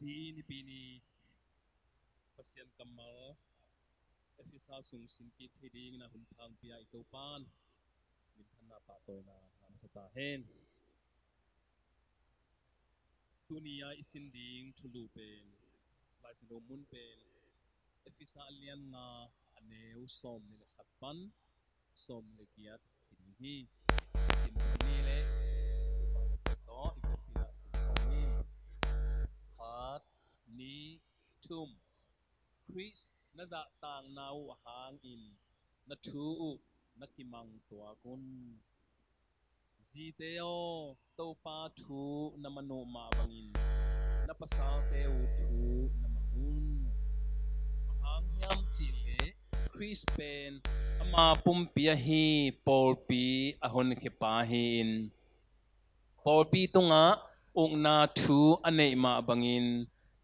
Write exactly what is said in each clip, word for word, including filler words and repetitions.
Tuni nipi ni Pasian kammal Efesa sung sin kik thei dingin a hun thang pia i Topan minthanna pahtawina ngah masa ta hen. Tuni a i sin ding thulu pen, Lai Siangtho mun pen Efesa a lian nga, a neu sawm nih le khat pan sawm nih le giat hi ding hi. Sim ni le tawh i kawpina sim ni. Khat, nih, thum. Khrist na zahtakna uh hangin na thu uh na kimang tuak un. Zite aw, Topa thu na man uh mah bangin na pasalte uh thu na mang un. Bang hang hiam cih leh Khrist pen ama pumpi ahi pawlpi a honkhia pa hi-in, pawlpi tungah ukna thu a neih mah bangin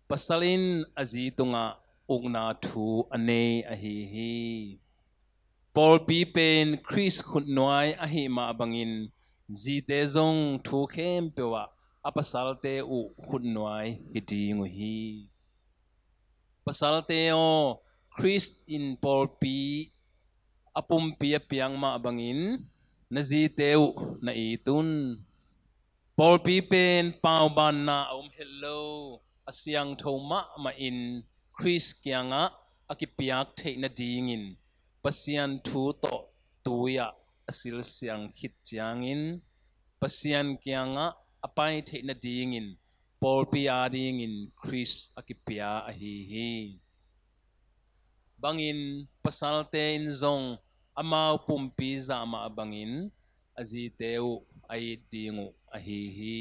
pasal in a zi tungah ukna thu a nei ahi hi. Pawlpi pen Khrist khutnuai ahih mah bangin zite zong thu khempeuh ah a pasalte uh khutnuai hi ding uh hi. Pasalte aw, Khrist in pawlpi a pumpi a piak mah bangin na zite uh na it un. Pawlpi pen paubanna a om het lo, a siangtho mahmah in Khrist kiangah a kipiak theih nadingin Pasian thu tawh tui-ah a silsiang khit ciangin Pasian kiangah a pai theih nadingin pawlpi adingin Khrist a kipia ahi hi. Bangin pasalte in zong amau pumpi zah mah bangin a zite uh a it ding uh ahi hi.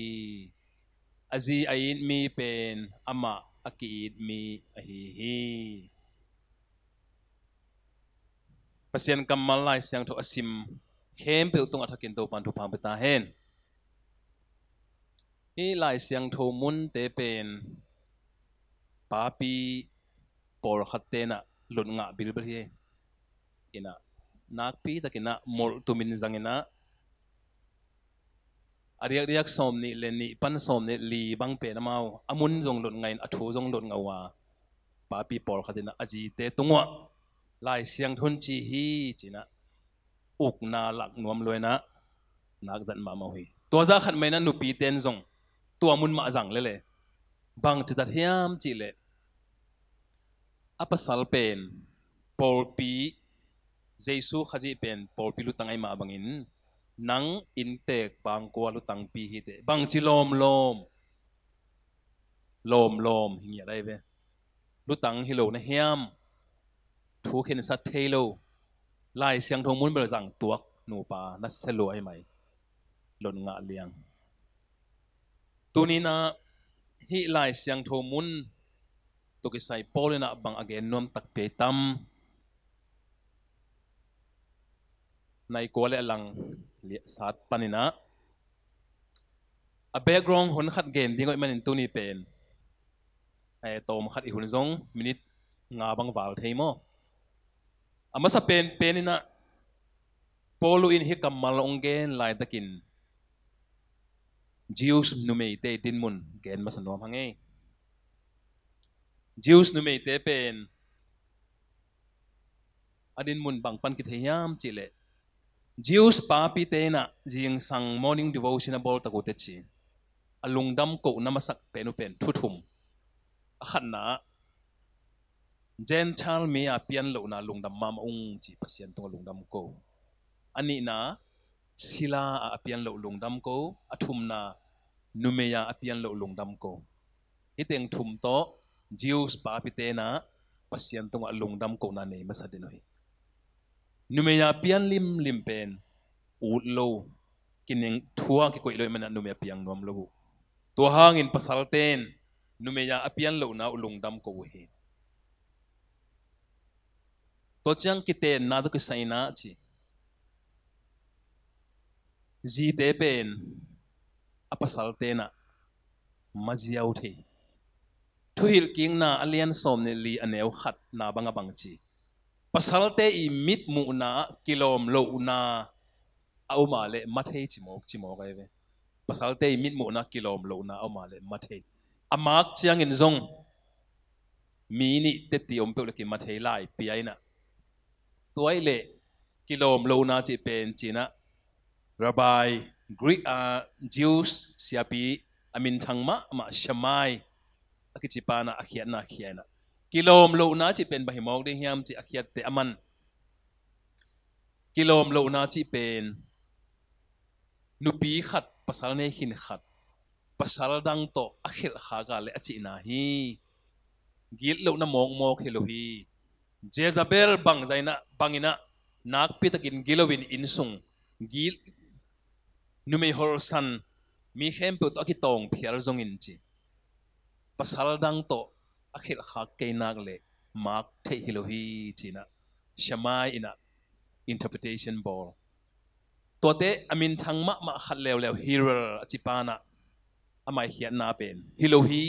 A zi a it mi pen amah a ki-it mi ahi hi. Pasian kammal Lai Siangtho a sim khempeuh tungah thakin Topan thupha pia ta hen. Hih Lai Siangtho munte pen papi pawlkhat tenah lot ngah bilbel hi. Inah nakpi takinah molh tumin zanginah a diakdiak sawm nih le nih pan sawm nih li bang pen amau a mun zong lot ngahin a thu zong lot ngah uh a, papi pawlkhat inah a zite tunguah Lai Siangtho in ci hi cinah ukna lak nuam luainah nak zat mahmah uh hi. Tua zah khat mah inah nupite in zong tua mun mah zang lele. Bang citat hiam cihleh a pasal pen pawlpi, Jesu Khazih pen pawlpi lutang ahi mah bangin nang inntek bangkua lutangpi hi teh bangci lawmlawm lawmlawm hi ngiat ahi ve. Lutang hi lo na hiam, thu khensat thei lo, Lai Siangtho mun bel zang tuak nupa na sia lua ahi mai. Lot ngah liang. Tuninah hih Lai Siangtho mun tawh kisai Paul inah bang a gen nuam takpi tam? Nai kua le a lang liahsat paninah a background hon khat gen ding hoih manin tuni pen eh, tawm khat i hun zong minit nga bang val thei maw? A masa penpen inah Paul in hih kammal hong gen laitakin Jews numeite i dinmun gen masa nuam hang ei. Jews numeite pen a dinmun bang pan kithei hiam cihleh Jews papite inah zingsang morning devotion a bawl tak uh teci a lungdam kohna masak pen uh pen thu thum. A khatna ah Gentile mi a pian lohna lungdam mahmah ung ci Pasian tungah lungdam ko. A nihna sila a a pian loh lungdam ko. A thumna numei a a pian loh lungdam ko. Hih teng thum tawh Jews papite inah Pasian tungah lungdam kohna nei masa den uh hi. Numei a pian limlim pen ut lo, kineng thua kikoih lo ih manah numei a piang nuam lo uh. Tua hangin pasalte in numei a a pian lohna uh lungdam ko uh hi. Tua ciang kitenna tawh kisai inah ci zite pen a pasalte inah maziau thei. Thuhilhkikna a lian sawm nih li a neu khatna bang a bang ci, pasalte i mitmuhna ah kilawm lohna a om a leh ma thei cimawk cimawk ahi ve. Pasalte i mitmuhna kilawm lohna a om a leh ma thei. A Mark ciangin zong mi nih teti om peuh le kimat thei lai pia inah. Tua ih leh kilawm lohna cih pen cinah Rabbi Greek, ah, Jews siapi a minthang mahmah Shammai a kici panah a khiatna khia inah. Kilawm lohna cih pen bang hi mawk ding hiam cih a khiatte a man. Kilawm lohna cih pen nupi khat, pasal nei khin khat, pasal dang tawh a khelh khak a le a cihna hi. Gitlohna mawkmawk hi lo hi. Jezebel bangzah inah, bang inah nakpitakin gilo in innsung git, numei holhsan, mi khempeuh tawh a kitawng phial zongin ci, pasal dang tawh a khelh khak kei nak le maak theih hi lo hi cinah Shammai inah interpretation bawl. Tuate a minthang mahmah khat leuleu Hillel a ci panah a maikhiatna pen hi lo hi.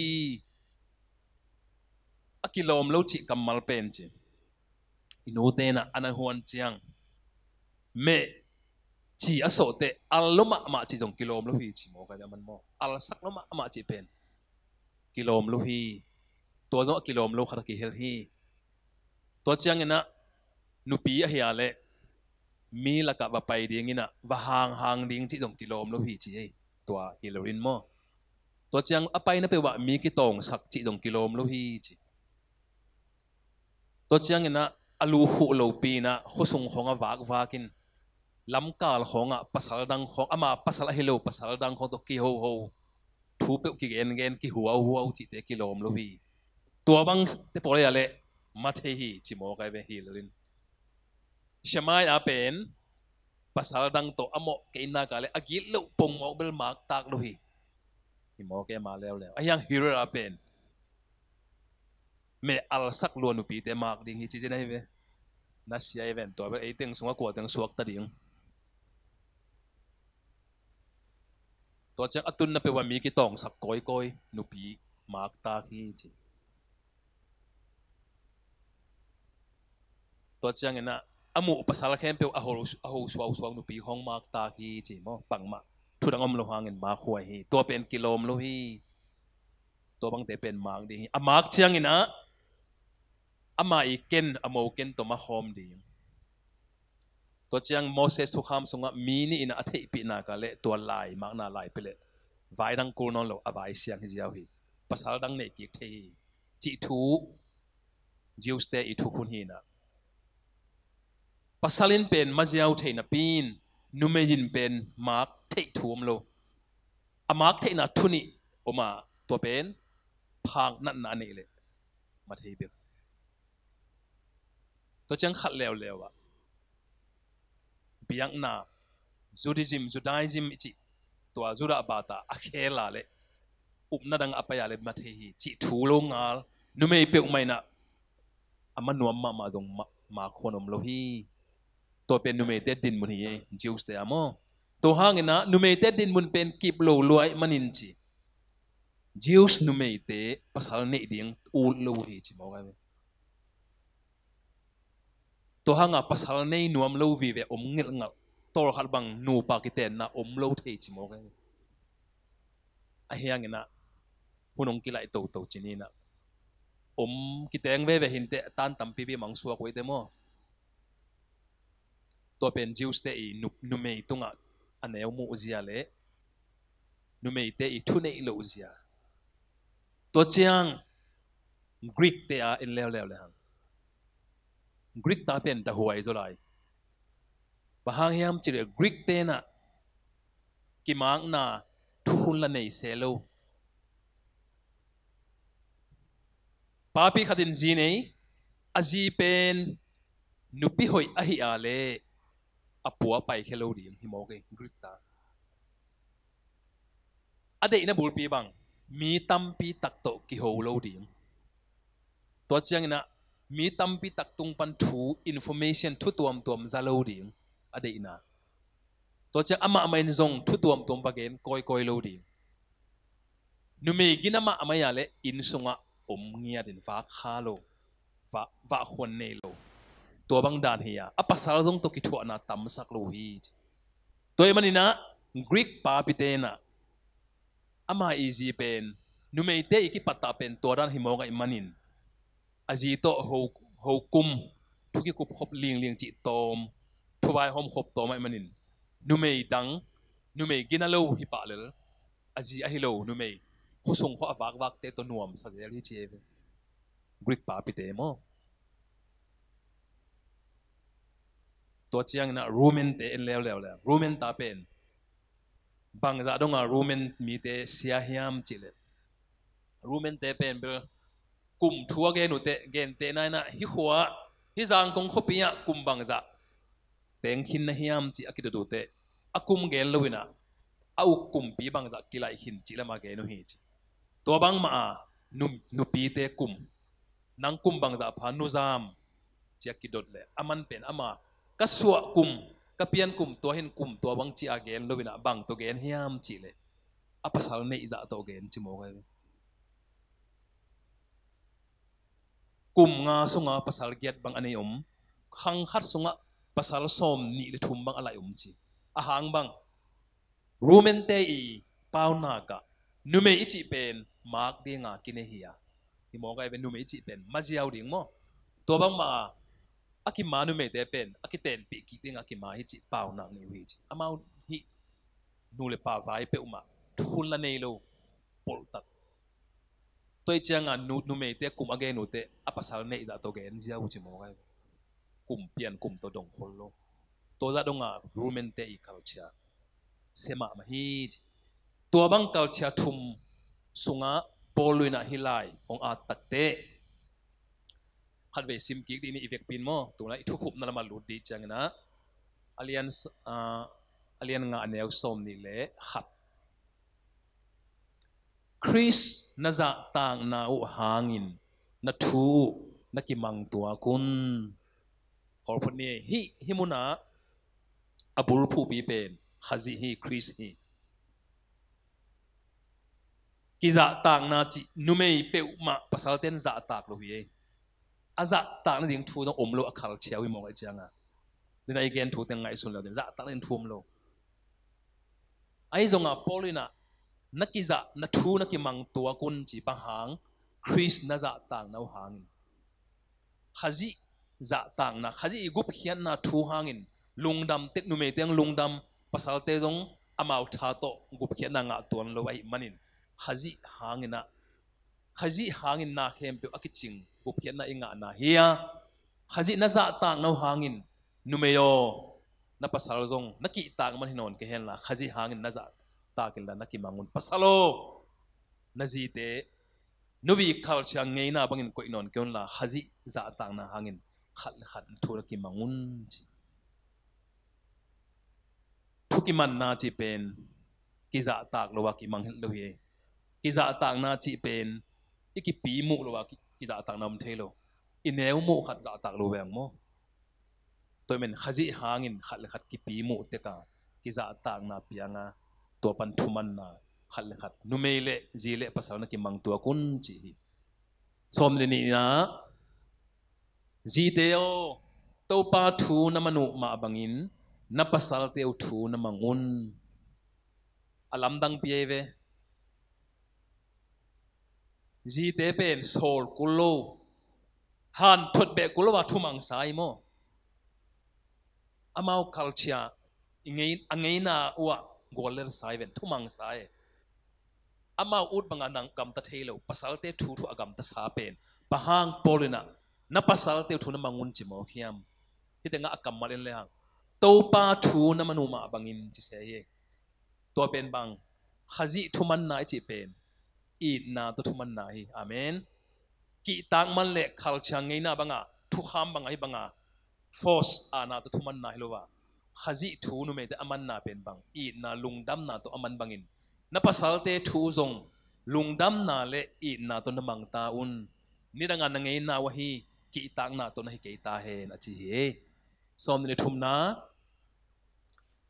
A kilawm lo cih kammal pen ci, i nute inah a na huan ciang meh ci a sawhte al lo mahmah cih zong kilawm lo hi ci mawk a, a man maw? Alsak lo mahmah cih pen kilawm lo hi. Tua zong a kilawm lo khat a kihel hi. Tua cianginah nupi ahi a leh mi lakah va pai dinginah va hanghang ding cih zong kilawm lo hi ci ei. Tua hi lo rin maw? Tua ciang a paina peuhah mi kitawngsak cih zong kilawm lo hi ci. Tua cianginah a lu khuh lopi inah khuasung khawngah vakvakin lamkal khawngah pasal dang khawng, ama pasal ahi lo pasal dang khawng tawh kihoho, thu peuh kigengen, kihuauhuau cihte kilawm lo hi. Tua bangte pawl a leh ma thei hi ci mawk a ve hi lo in. Shammai a pen pasal dang tawh a mawh kei nak a leh a gitloh pongmawk bel maaktak lo hi. Hi mawk e ma leuleu. Ahiang Hillel a pen meh alsak lua nupite maak ding hi ci cin ahi ve. Na sia i ven tua bel ei teng sungah kua teng suakta ding. Tua ciang a tunna peuhah mi kitawngsak kawikawi, nupi maaktak hi ci. Tua cianginah a muh pasal khempeuh a ho, a ho suausuau nupi khawng maaktak hi ci maw? Bangmah thudang om lo hangin maakhuai hi. Tua pen kilawm lo hi. Tua bangte pen maak ding hi. A maak cianginah ama i ken, a mo ken tawh ma khawm ding. Tua ciang Moses thukham sungah mi nih inah a theihpih nak a leh tua lai, maakna lai pia leh vai dang kul nawn lo, a vai siang hi ziau hi. Pasal dang neih kik thei hi cih thu Jews-te i thukhun hi inah. Pasal in pen ma ziau thei napi in numei in pen maak theih thu om lo. A maak theihna thu nih om a, tua pen phak natna a neih leh ma thei bek. Tua ciang khat leuleu ah biakna, Judaism, Judaism i cih tua Judah bata a khel a leh upna dang a pai a leh ma thei hi cih thu lo ngal, numei peuhmah inah a ma nuam mahmah zong ma, maak khuan om lo hi. Tua pen numeite dinmun hi ei, Jews-te a maw? Tua hanginah numeite dinmun pen kip lo lua ahih manin ci, Jews numeite pasal neih ding ut lo hi ci mawk a ve. Tua hanga pasal nei nuam lo vive om ngelhngelh, tawlkhat bang nupa kitenna om lo thei ci mawk e. Ahianginah hun hong kilaih toto cininah om kiteng veve hinteh tan tampipi mang suak uh eite maw? Tua pen Jews-te i nu, numei tungah a neu muh zia le numeite i thuneih loh zia. Tua ciang Greek-te a en leuleu le hang, Greek ta pen dahuai zaw lai. Bang hang hiam cih leh Greek-te inah kimaakna thukhun la nei se lo. Papi khat in zi nei, a zi pen nupi hoih ahi a leh a pua paikhia lo ding hi mawk e, Greek ta. A deihna bulpi bang mi tampi tak tawh kiho lo ding. Tua cianginah mi tampi tak tung pan thu, information, thu tuamtuam za lo ding a deihna. Tua ciang amah mah in zong thu tuamtuam va gen kawikawi lo ding. Numei gina mahmah a leh inn sungah om ngiatin vak kha lo, vah, vahkhuan nei lo. Tua bang dan hi a, a pasal zong tawh kithuahna tamsak lo hi. Tua ahih maninah Greek papite inah ama i zi pen Numeite i kipattah pen tua dan hi mawk ahih manin, a zi tawh ho, ho kum, thu kikup khop lingling cih tawm, thu vaihawm khop tawm ahih manin, numei dang, numei gina lo hi pah lel, a zi ahi lo numei khuasung khua a vakvakte tawh nuamsa zel hi ci hi ve. Greek papite maw? Tua ciangin ah Roman-te en leuleu le, Roman ta pen bangzah donga Roman mite sia hiam cihleh, Roman-te pen bel kum thu a gen uh teh, gentehna in ah hih khua, hih Zangkong khuapi ah kum bangzah teng khin na hiam cih a kidot uh teh, a kum gen lo in ah a uk kumpi bangzah kilaih khin cih lam a gen uh hi ci. Tua bangmah a nu, nupite kum, nang kum bangzah pha nuzam ci a kidot leh, a man pen ama ka suah kum, ka pian kum, tua hin kum tua bang ci a gen lo in ah bang tawh gen hiam cihleh, a pasal neih zah tawh gen ci mawk ahi ve. Kum nga sunga pasal giat bang a nei om, khang khat sungah pasal sawm nih le thum bang a laih om ci. A hang bang, Roman-te i paunak ah numei i cih pen mak dinga kinei hi a, hi mawk ahi ve, numei i cih pen maziau ding maw? Tua bangmah a, a kima numeite pen a kitenpih kik dinga kima hi cih paunak nei uh hi ci. Amau hih nu le pa vai peuhmah thukhun la nei lo, polhtak. Tua ih cianga nu, numeite kum a gen uh teh, a pasal neih zah tawh gen ziau uh ci mawk ahi ve. Kum pian kum tawh dong khol lo. Tua zah donga Roman-te i culture sia mahmah hi ci. Tua bang culture thum sungah Paul in ah hih lai hong at tak teh, khatvei sim kik dih ni i vekpi in maw, tunah i thukhupna lamah lut dih ciangin ah, a lian s-, ah, a lian nga, a neu sawm nih le khat. Khrist na zahtakna uh hangin na thu uh na kimang tuak un. Khawl phot ni, hih, hih munah a bulphuhpi pen Khazih hi, Khrist hi. Kizahtakna cih numei peuhmah pasalte'n zahtak lo hi ei. A zahtakna ding thu zong om lo, a culture uh hi mawk ahih cianga. Nidang i gen thu teng ngaihsun le ding, zahtakna ding thu om lo. Ahi zongah Paul in ah na kizah, na thu na kimang tuak un ci, bang hang? Khrist na zahtakna uh hangin. Khazih zahtakna, Khazih i gupkhiatna thu hangin lungdam tek, numeite hong lungdam, pasalte zong amau tha tawh gupkhiatna ngah tuan lo ahih manin, Khazih hangin ah, Khazih hangin na khempeuh a kicing gupkhiatna i ngahna hi a, Khazih na zahtakna uh hangin, numei aw, na pasal zong na kihtak man hi nawn kei henla, Khazih hangin na zahtak inla na kimang un. Pasal aw, na zite nuvi culture ngeina bangin koih nawn kei unla, Khazih zahtakna hangin khat le khat thu na kimang un ci. Thu kimanna cih pen kizahtak lo a kimang het lo hi. Kizahtakna cih pen i kipi muh lo a ki-, kizahtakna om thei lo. I neu muh khat zahtak lo veng maw? Tua i men Khazih hangin khat le khat kipi muh teka kizahtakna pianga, tua pan thumanna, khat le khat, numei le zi le pasal na kimang tuak un ci hi. Sawm le nihna, zite aw, Topa thu na man uh mah bangin na pasalte uh thu na mang un. A lamdang pi ei ve. Zite pen sawl kul lo, hanthot beh kul lo a thumangsa hi maw? Amau culture i ngei, a ngeina uh ah guallelsa hi ven, thumangsa hi. Amau ut banga nang gamta thei lo, pasalte thu thu a gamtasa pen. Bang hang Paul in ah na pasalte uh thu na mang un ci mawk hiam? Hih tengah a kammal en le hang, Topa thu na man uh mah bangin ci se hi. Tua pen bang, Khazih thumanna i cih pen itna tawh thumanna hi. Amen. Kihtak man le culture ngeina banga, thukham banga, hih banga force, aana tawh thumanna hi lo a, Khazih thu numeite a manna pen bang, itna lungdamna tawh a man bangin, na pasalte thu zong lungdamna le itna tawh na mang ta un. Nidanga na ngeina uh ahi kihtakna tawh na hi kei ta hen a ci hi. Sawm nih le thumna,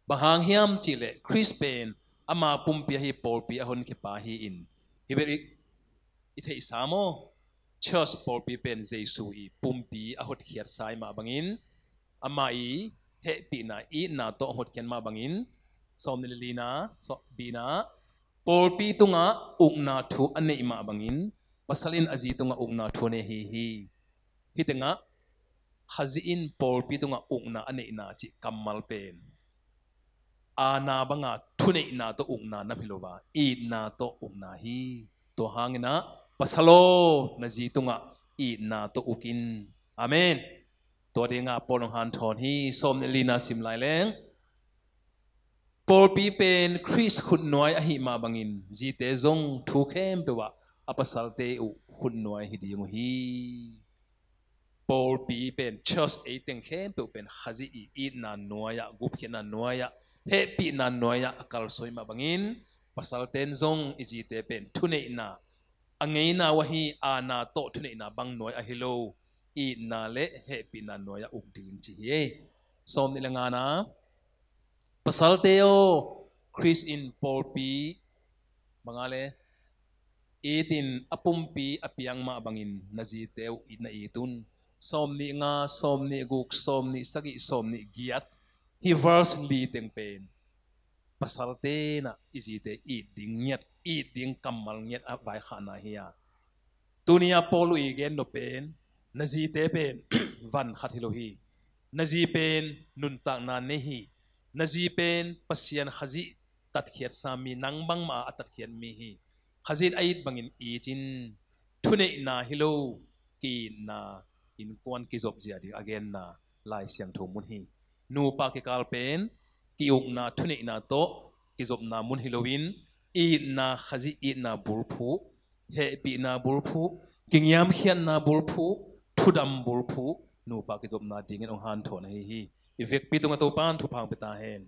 bang hang hiam cihleh Khrist pen ama pumpi ahi pawlpi a honkhia pa hi-in, hi bel i, i theihsa maw? Church pawlpi pen Jesu i pumpi a hotkhiatsa i mah bangin, ama i hehpihna, itna tawh a hotkhiat mah bangin, sawm nih le lina, sawm, bina, Pawlpi tungah ukna thu a neih mah bangin pasal in a zi tungah ukna thu a nei ahi hi. Hih tengah Khazih in pawlpi tungah ukna a neihna cih kammal pen aana banga thuneihna tawh ukna nam hi lo a, itna tawh ukna hi. Tua hangin ah, pasal aw, na zi tungah itna tawh uk in. Amen. Tua dinga Paul hong hanthawn hi. Sawm nih lina sim lai leng, pawlpi pen Khrist khutnuai ahih mah bangin zite zong thu khempeuh ah a pasalte uh khutnuai hi ding uh hi. Pawlpi pen, church ei teng khempeuh pen Khazih i itna nuai-ah, gupkhiatna nuai-ah, hehpihna nuai-ah a kalsuai mah bangin, pasalten zong i zite pen thuneihna a ngeina uh ahi, aana tawh thuneihna bang nuai ahi lo, itna le hehpihna nuai-ah uk dingin ci hi. Sawm nih le ngana, pasalte aw, Khrist in pawlpi banga le itin a pumpi a piang mah bangin na zite uh na it un. Sawm nih nga, sawm nih guk, sawm nih sagih, sawm nih giat, hih verse li teng pen pasalte in ah i zite it ding ngiat, it ding kammal ngiat a vaikhakna hi a. Tuni-a Paul uh i gen nop pen, na zite pen van khat hi lo hi. Na zi pen nuntakna nei hi. Na zi pen Pasian Khazih tatkhiatsa mi, nang bangmah a tatkhiat mi hi. Khazih a it bangin it in. Thuneihna hi lo, ki-itna, innkuan kizop zia ding a genna Lai Siangtho mun hi. Nupa kikal pen ki-ukna, thuneihna tawh kizopna mun hi loin, itna, Khazih itna bulphuh, hehpihna bulphuh, kingiamkhiatna bulphuh, thudam bulphuh, nupa kizopna dingin hong hanthawn ahi hi. I vekpi tungah Topa'n thupha hong pia ta hen.